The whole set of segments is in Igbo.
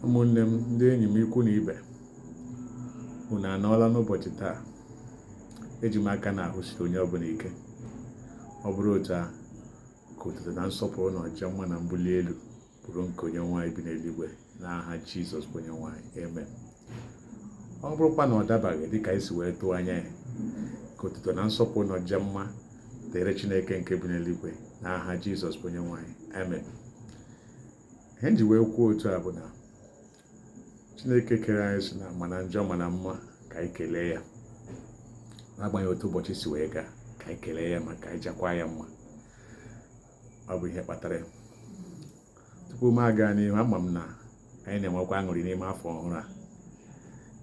Ụmụnne m, ndị enyi m, ikwu na ibe, unu anọọla n'ụbọchị taa. Eji m aka na ahụ siri onye ọbụla ike. Ọ bụrụ otu a, ka otuto na nsọpụrụ na ọja mma na mbuli elu bụrụ nke onye nwe anyị bi n'eluigwe, n'aha Jizọs bụ onye nwe anyị, amen. Ọ bụrụkwa na ọ dabaghị dịka anyị si wee tụọ anya ya, ka otuto na nsọpụrụ na ọja mma dịrị Chineke nke bi n'eluigwe, n'aha Jizọs bụ onye nwe anyị, amen. Ihe m ji wee kwuo otu a bụ na Chineke kere anyị sị na ma na njọ ma na mma ka anyị kelee ya, n'agbanyeghị otu ụbọchị si wee gaa, ka anyị kelee ya ma ka anyị jakwa ya mma. Ọ bụ ihe kpatara ya. Tupu m aga n'ihu, ama m na anyị na-enwekwa aṅụrị n'ime afọ ọhụrụ a,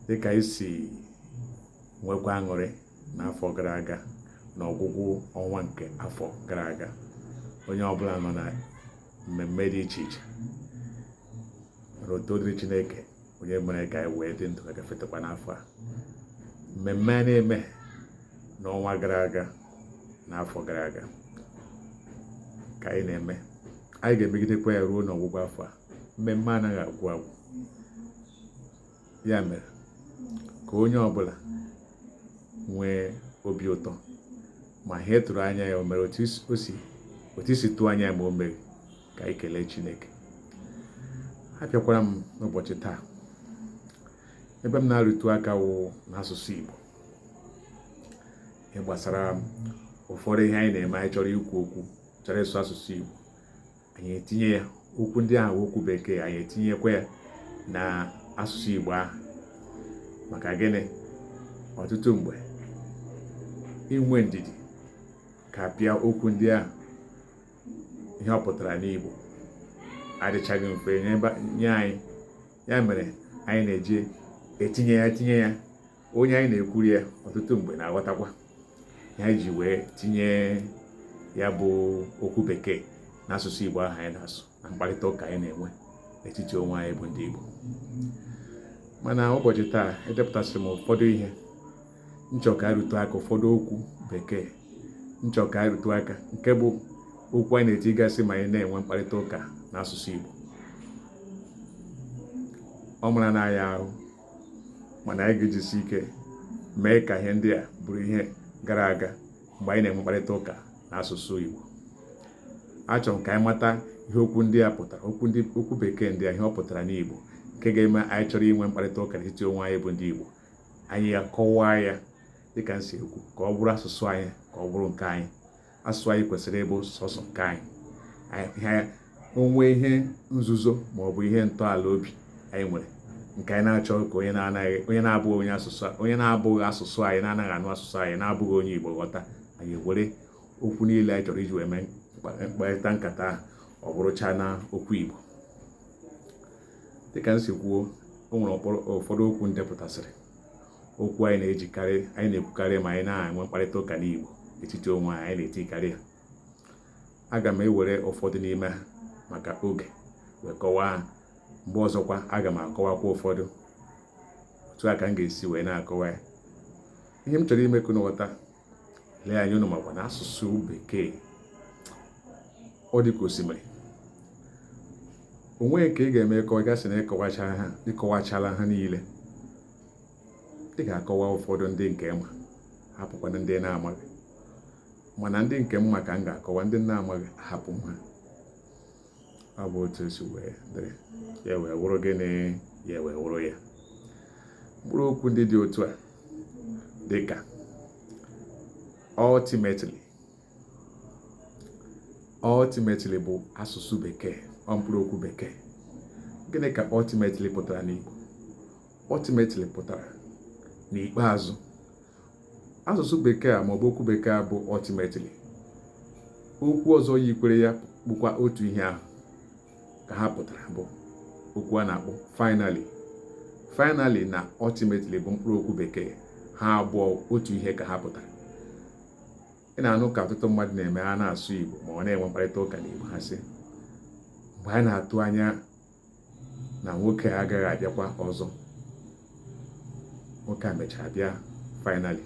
dịka anyị si nwekwa aṅụrị n'afọ gara aga na ọgwụgwụ ọnwa nke afọ gara aga. Onye ọbụla nọ na mmemme dị iche iche. Mana otuto dịrị Chineke onye mere ka anyị wee dị ndụ ka gafetekwa n'afọ a. Mmemme a na-eme n'ọnwa gara aga na afọ gara aga ka anyị na-eme, anyị ga-emegidekwa ya ruo n'ọgwụgwụ afọ a. Mmemme anaghị agwụ agwụ. Ya mere ka onye ọbụla nwee obi ụtọ ma ihe tụrụ anya ya o mere otu i si tụọ anya ya ma o meghị, ka anyị kelee Chineke. Abịakwara m n'ụbọchị taa, ebe m na-arụtụ aka wụ n'asụsụ Igbo, ihe gbasara ụfọdụ ihe anyị na-eme. Anyị chọrọ ikwu okwu, chọrọ ịsụ asụsụ Igbo, anyị etinye ya okwu ndị ahụ, okwu bekee, anyị etinyekwa ya na asụsụ Igbo ahụ. Maka gịnị? Ọtụtụ mgbe inwe ndidi ka pịa okwu ndị ahụ ihe ọ pụtara n'Igbo adịchaghị mfe nye anyị. Ya mere anyị na-eji etinye ya etinye ya. Onye anyị na-ekwuru ya ọtụtụ mgbe na-aghọtakwa ihe anyị ji wee tinye ya bụ okwu bekee n'asụsụ Igbo ahụ anyị na-asụ na mkparịta ụka anyị na-enwe n'etiti onwe anyị bụ ndị Igbo. Mana ụbọchị taa, edepụtasịrị m ụfọdụ ihe m chọ ka a rụtụ aka, ụfọdụ okwu bekee m chọ ka a rụtụ aka, nke bụ okwu anyị na-etigasị ma anyị na-enwe mkparịta ụka n'asụsụ Igbo. Ọ mara na anyị ahụ, mana anyị ga-ejisi ike mee ka ihe ndị a bụrụ ihe gara aga mgbe anyị na-enwe mkparịta ụka n'asụsụ Igbo. Achọrọ m ka anyị mata ihe okwu ndị a pụtara, okwu bekee ndị a, ihe ọ pụtara n'Igbo, nke ga-eme anyị chọrọ inwe mkparịta ụka n'etiti onwe anyị bụ ndị Igbo, anyị akọwaa ya dịka m si ekwu, ka ọ bụrụ asụsụ anyị, ka ọ bụrụ nke anyị. Asụsụ anyị kwesịrị ịbụ sọsọ nke anyị. O nwee ihe nzuzo ma ọ bụ ihe ntọala obi anyị nwere nke anyị na-achọghị ka onye na-anaghị, onye na-abụghị onye asụsụ, onye na-abụghị asụsụ anyị, na-anaghị anụ asụsụ anyị, na-abụghị onye Igbo ghọta, anyị were okwu niile anyị chọrọ iji wee mee mkparịta nkata ahụ, ọ bụrụcha na okwu Igbo. Dịka m si kwuo, o nwere ụfọdụ okwu m depụtasịrị, okwu anyị na-ejikarị, anyị na-ekwukarị ma anyị na-enwe mkparịta ụka n'Igbo n'etiti onwe anyị, anyị na-etikarị ya. Aga m ewere ụfọdụ n'ime ha maka oge wee kọwaa ha. Mgbe ọzọkwa, aga m akọwakwa ụfọdụ. Otu a ka m ga-esi wee na-akọwa ya. Ihe m chọrọ ime ka unu ghọta, lee anya, unu makwa na asụsụ bekee ọ dị ka osimiri. O nweghị ka ị ga-eme ka ọ gasị na ịkọwachala ha niile. Ị ga-akọwa ụfọdụ ndị nke ma, hapụkwana ndị na-amaghị. Mana ndị nke m ma ka m ga-akọwa, ndị na-amaghị hapụ m ha. Ọ bụ otu esi wee dịrị ya, wee wụrụ gịnị, ya wee wụrụ ya. Mkpụrụ okwu ndị dị otu a dịka ultimately. Ultimately bụ asụsụ bekee, ọ mkpụrụ okwu bekee. Gịnị ka ultimately pụtara n'Igbo? Ultimately pụtara n'ikpeazụ. Asụsụ bekee a maọbụ okwu bekee a bụ ultimately, okwu ọzọ yikwere ya bụkwa otu ihe ahụ ka ha pụtara, bụ okwu a na-akpọ finally. Finally na ultimately bụ mkpụrụ okwu bekee, ha abụọ otu ihe ka ha pụtara. Ị na-anụ ka ọtụtụ mmadụ na-eme, ha na-asụ Igbo ma ọ na-enwe mkparịta ụka n'Igbo, ha sị, mgbe anyị na-atụ anya na nwoke a agaghị abịakwa ọzọ, nwoke a mechara bịa finally.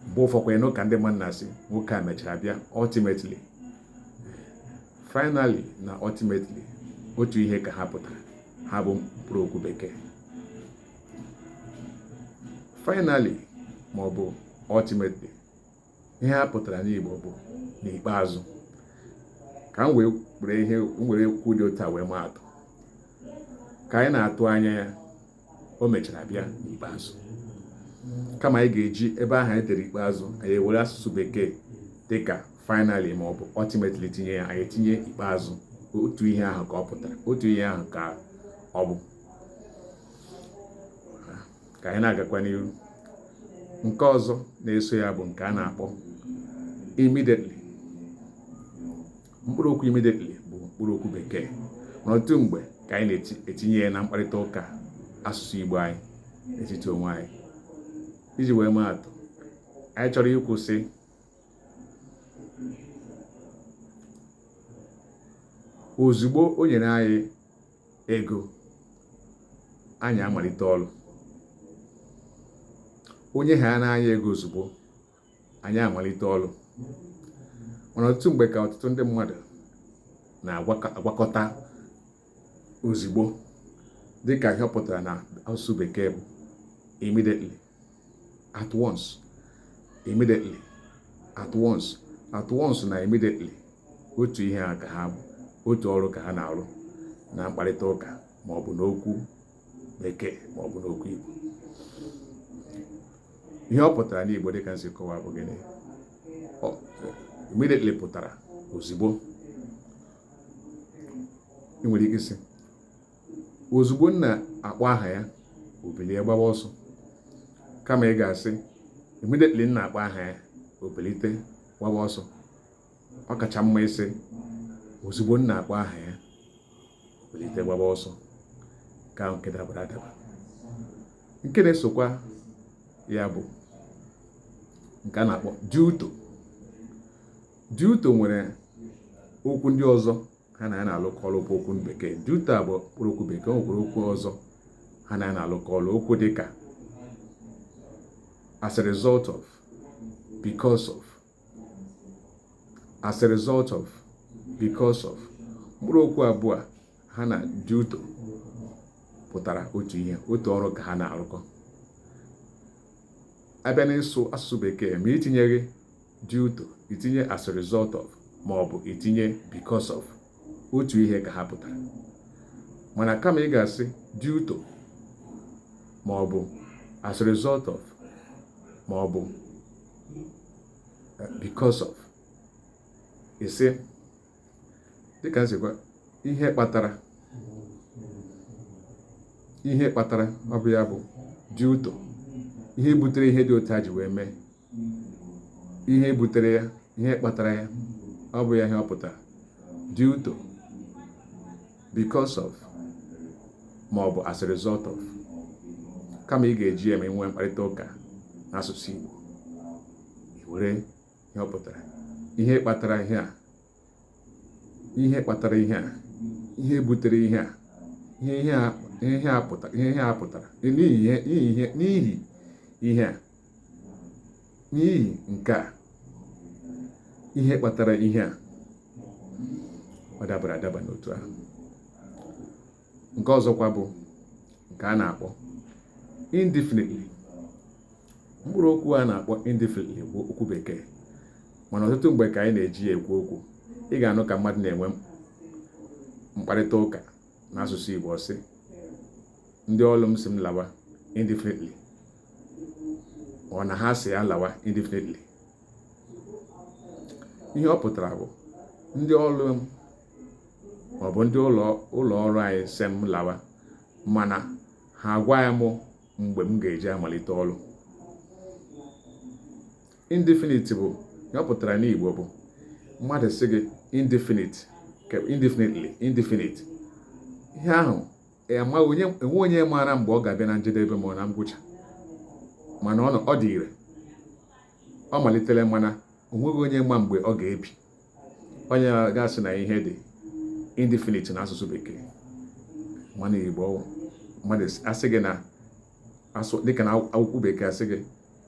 Mgbe ụfọkwa, ịnụ ka ndị mmadụ na-asị, nwoke a mechara bịa ultimately. Finally na ultimately, otu ihe ka ha pụtara. Ha bụ mkpụrụ okwu Bekee. Finally ma ọ bụ ultimately, ihe ha pụtara n'Igbo bụ n'ikpeazụ. Ka m wee were ihe were okwu dị otu a wee maa atụ, ka anyị na-atụ anya ya, o mechara bịa n'ikpeazụ. Kama anyị ga-eji ebe ahụ anyị dere ikpeazụ, anyị ewere asụsụ Bekee dịka finally ma ọ bụ ultimately tinye ya, anyị etinye ikpeazụ. Otu ihe ahụ ka ọ pụtara, otu ihe ahụ ka ọ bụ. Ka anyị na-agakwa n'ihu, nke ọzọ na-eso ya bụ nke a na-akpọ immediately. Mkpụrụ okwu immediately bụ mkpụrụ okwu Bekee, mana ọtụtụ mgbe ka anyị na-etinye ya na mkparịta ụka asụsụ Igbo anyị n'etiti onwe anyị. Iji wee maa atụ, anyị chọrọ ikwu sị, ozugbo o nyere anyị ego, anyị amalite ọrụ. O nyehaana anyị ego ozugbo, anyị amalite ọrụ. Mana ọtụtụ mgbe ka ọtụtụ ndị mmadụ na-agwakọta ozugbo dịka ihe ọ pụtara na asụsụ Bekee bụ immediately, at once, immediately, at once. At once na immediately, otu ihe a ka ha bụ, otu ọrụ ka ha na-arụ na mkparịta ụka ma ọ bụ n'okwu Bekee ma ọ bụ n'okwu Igbo. Ihe ọ pụtara n'Igbo, dịka m si kọwaa, bụ gịnị? Immediately pụtara ozugbo. Ị nwere ike ịsị, ozugbo m na-akpọ aha ya, o bilie gbaba ọsọ. Kama ị ga-asị, immediately m na-akpọ aha ya, o bilite gbaba ọsọ, ọ kacha mma ịsị, ozugbo m na-akpọ aha ya, o bilite gbaba ọsọ. Ka nke dabara adaba. Nke na-esokwa ya bụ nke a na-akpọ due to. Due to nwere okwu ndị ọzọ ha na ya na-alụkọ ọlụ bụ okwu Bekee. Due to a bụ mkpụrụ okwu Bekee. O nwekwara okwu ọzọ ha na ya na-alụkọ ọlụ, okwu dịka as a result of, because of. As a result of, because of, mkpụrụ okwu abụọ ha na due to pụtara otu ihe, otu ọrụ ka ha na-arụkọ. A bịa n'ịsụ asụsụ Bekee, ma itinyeghị due to, itinye as a result of ma ọ bụ itinye because of, otu ihe ka ha pụtara. Mana kama ị ga-asị due to ma ọ bụ as a result of ma ọ bụ because of, ị sị, dịka m si gwa, ihe kpatara, ihe kpatara, ọ bụ ya bụ due to. Ihe butere ihe dị otu a ji wee mee, ihe butere ya, ihe kpatara ya, ọ bụ ya ihe ọ pụtara due to, because of ma ọ bụ as a result of. Kama ị ga-eji ya ma nwee mkparịta ụka n'asụsụ Igbo, i were ihe ọ pụtara, ihe kpatara ihe a, ihe kpatara ihe a, ihe butere ihe a, ihe a, ihe a pụtara, ihe a pụtara n'ihi ihe, n'ihi ihe a, n'ihi nke a, ihe kpatara ihe a. Ọ dabara adaba n'otu ahụ. Nke ọzọkwa bụ nke a na-akpọ indefinitely. Mkpụrụ okwu a na-akpọ indefinitely bụ okwu Bekee, mana ọtụtụ mgbe ka anyị na-eji ya ekwu okwu. Ị ga-anụ ka mmadụ na-enwe mkparịta ụka n'asụsụ Igbo, ọ sị, ndị ọrụ m sị m lawa indefinitely, ọ na ha sị ya lawa indefinitely. Ihe ọ pụtara bụ ndị ọrụ m maọbụ ndị ụlọ ọrụ anyị sị m lawa, mana ha agwaghị m mgbe m ga-eji amalite ọrụ. Indefinite bụ ihe ọ pụtara n'Igbo bụ mmadụ sị gị indefinite, indefinitely, indefinite, ihe ahụ amaghị onye, enwe onye maara mgbe ọ ga-abịa na njedebe ma ọ na ngwụcha, mana ọ dị ire, ọ malitere, mana o nweghị onye ma mgbe ọ ga-ebi. Onye ga-asị na ihe dị indefinite n'asụsụ Bekee, mana Igbo, mmadụ asị gị na asụ dịka na akwụkwọ Bekee asị gị,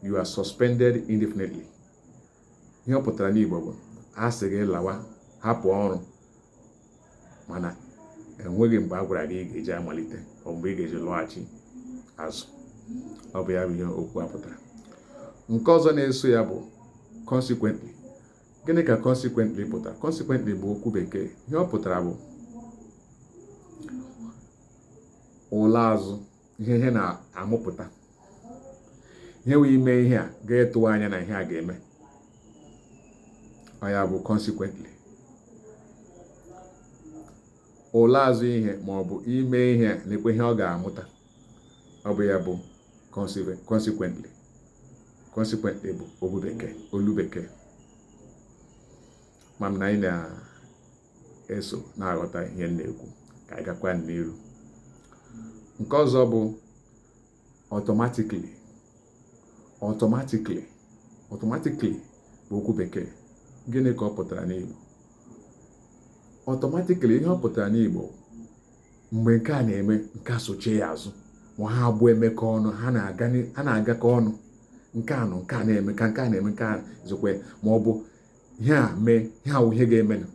"You are suspended indefinitely," ihe ọ pụtara n'Igbo bụ a sị gị lawa, hapụ ọrụ. Mana enweghị mgbe a gwara gị ị ga-eji amalite ọ mgbe ị ga-eji lọghachi azụ. Ọ bụ ya bụ ihe okwu a pụtara. Nke ọzọ na-eso ya bụ consequently. Gịnị ka consequently pụtara? Consequently bụ okwu Bekee. Ihe ọ pụtara bụ ụla azụ, ihe na-amụpụta ihe wee ime ihe a ga-etụwa anya na ihe a ga-eme. Ọ ya bụ consequently, ụla azụ ihe ma ọ bụ ime ihe na-ekwe ihe ọ ga-amụta. Ọ bụ ya bụ consequently. Consequently bụ okwu Bekee, olu Bekee. Ma m na anyị na-eso na-aghọta ihe m na-ekwu, ka anyị gakwa n'iru. Nke ọzọ bụ automatically. Automatically, automatically bụ okwu Bekee. Gịnị ka ọ pụtara n'Igbo? Automatically, ihe ọ pụtara n'Igbo, mgbe nke a na-eme, nke a sochie ya azụ, ma ha abụọ emekọ ọnụ, ha na-agakọ ọnụ. Nke a nọ, nke a na-eme, ka nke a na-eme, nke a zokwe, ma ọ bụ ihe a mee, ihe a wụ ihe ga-emenụ.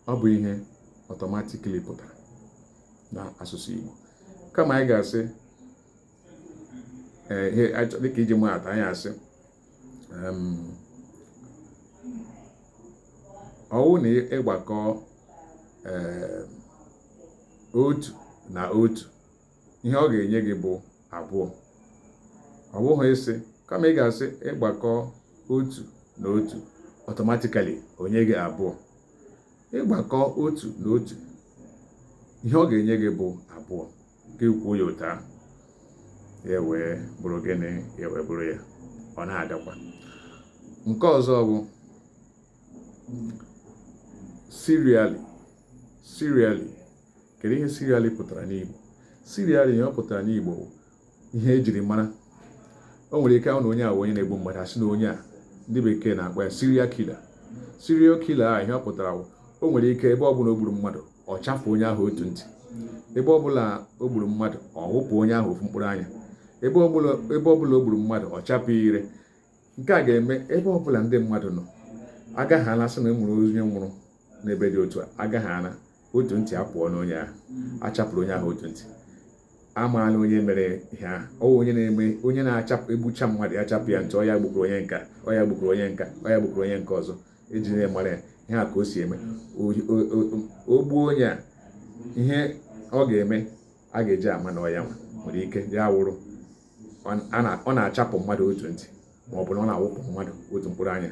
Ọ bụ ihe automatically pụtara na asụsụ Igbo. Kama anyị ga-asị ihe dịka iji maa atụ, anyị asị ọwụ na ịgbakọ 1 na 1, ihe ọ ga-enye gị bụ 2. Ọ bụghị ịsị, kama ị ga-asị ịgbakọ 1 na 1, automatically o nye gị 2. Ịgbakọ 1 na 1, ihe ọ ga-enye gị bụ 2. Ka kwuo ya otu ahụ, ya wee bụrụ gịnị? Ya wee bụrụ ya, ọ na-agakwa. Nke ọzọ bụ serially. Serially, kedu ihe serially pụtara n'Igbo? Serially, ihe ọ pụtara n'Igbo bụ ihe ejiri mara. O nwere ike ahụ na onye a bụ onye na-egbu mmadụ, asị na onye a, ndị Bekee na-akpọ ya serial killer. Serial killer a, ihe ọ pụtara bụ o nwere ike ebe ọbụla o gburu mmadụ, ọ chafu onye ahụ otu ntị. Ebe ọbụla o gburu mmadụ, ọ wụpụ onye ahụ ofu mkpụrụ anya. Ebe ọbụla o gburu mmadụ, ọ chapụ ire. Nke a ga-eme ebe ọbụla ndị mmadụ nọ agaghị ala sị na e nwere onye nwụrụ n'ebe dị otu a, agaghị ana otu ntị apụọ n'onye ahụ, achapụrụ onye ahụ otu ntị, amaala onye mere ihe ahụ. Ọ bụ onye na-eme, onye na-achapụ, egbucha mmadụ, ya chapụ ya ntị, ọ ya gbukwuru onye nka, ọ ya gbukwuru onye nka, ọ ya gbukwuru onye nke ọzọ. Eji na-emara ya ihe a ka o si eme. O gbuo onye a, ihe ọ ga-eme a ga-eji ama na ọ ya nwa nwere ike ya wụrụ ọ na-achapụ mmadụ otu ntị, ma ọ bụ na ọ na-awụpụ mmadụ otu mkpụrụ anya,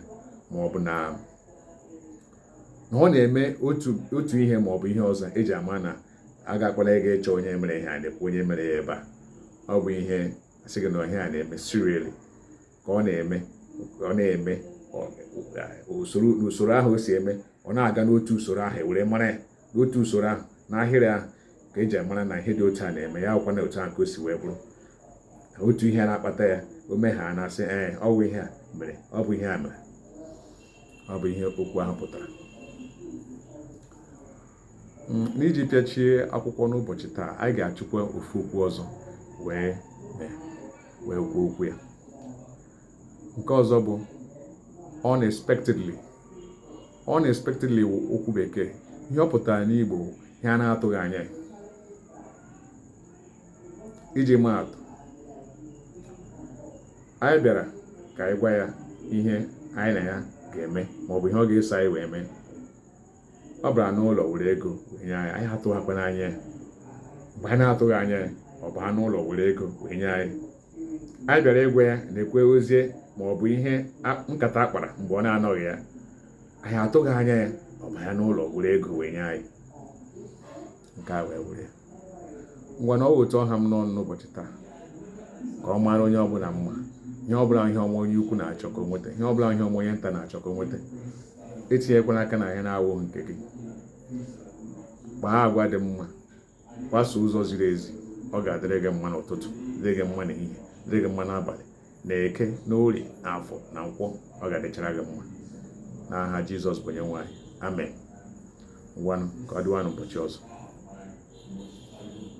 ma ọ bụ na ọ na-eme otu ihe ma ọ bụ ihe ọzọ eji ama na agakwala ịga ịchọ onye mere ihe a, na-ekwu onye mere ya ebe a. Ọ bụ ihe asị gị na ihe a na-eme serially, ka ọ na-eme, ọ na-eme n'usoro ahụ o si eme, ọ na-aga n'otu usoro ahụ, ewere mara ya n'otu usoro ahụ, n'ahịrị ahụ ka eji amara na ihe dị otu a na-eme ya. Akwụkwọ na otu ahụ ka o si wee bụrụ otu ihe na-akpata ya, o mee ha na-asị ee, ọ bụ ihe a mere, ọ bụ ihe a mere. Ọ bụ ihe okwu ahụ pụtara. N'iji pịachie akwụkwọ n'ụbọchị taa, anyị ga-achụkwa ofu okwu ọzọ wee kwuo okwu ya. Nke ọzọ bụ unexpectedly. Unexpectedly wụ okwu Bekee. Ihe ọ pụtara n'Igbo, ihe a na-atụghị anya. Iji maa atụ, anyị bịara ka anyị gwa ya ihe anyị na ya ga-eme, maọbụ ihe ọ ga-eso anyị wee mee. Ọ bịara n'ụlọ were ego wee nye anyị. Anyị atụghakwa n'anya ya. Mgbe anyị na-atụghị anya ya, ọ baa n'ụlọ were ego wee nye anyị. Anyị bịara ịgwa ya na-ekwe ozie, ma ọ bụ ihe nkata akpara mgbe ọ na-anọghị ya. Anyị atụghị anya ya, ọ baa n'ụlọ were ego wee nye anyị. Nke a wee were ngwa na ọ bụ otu ọha m n'ọnụ n'ụbọchị taa, ka ọ mara onye ọbụla mma. Ihe ọbụla ihe ọma onye ukwu na-achọ ka o nweta, ihe ọbụla ihe ọma onye nta na-achọ ka o nweta, etinyekwana aka na ihe na-awụghị nke gị. Kpaa agwa dị mma, gbasoo ụzọ ziri ezi, ọ ga-adịrị gị mma n'ụtụtụ, dịrị gị mma n'ehihie, dịrị gị mma n'abalị, na Eke, na Orie, na Afọ, na Nkwọ, ọ ga-adịchara gị mma n'aha Jizọs bụ onye nwe anyị. Amen. Ngwanụ, ka ọ dịwanụ ụbọchị ọzọ.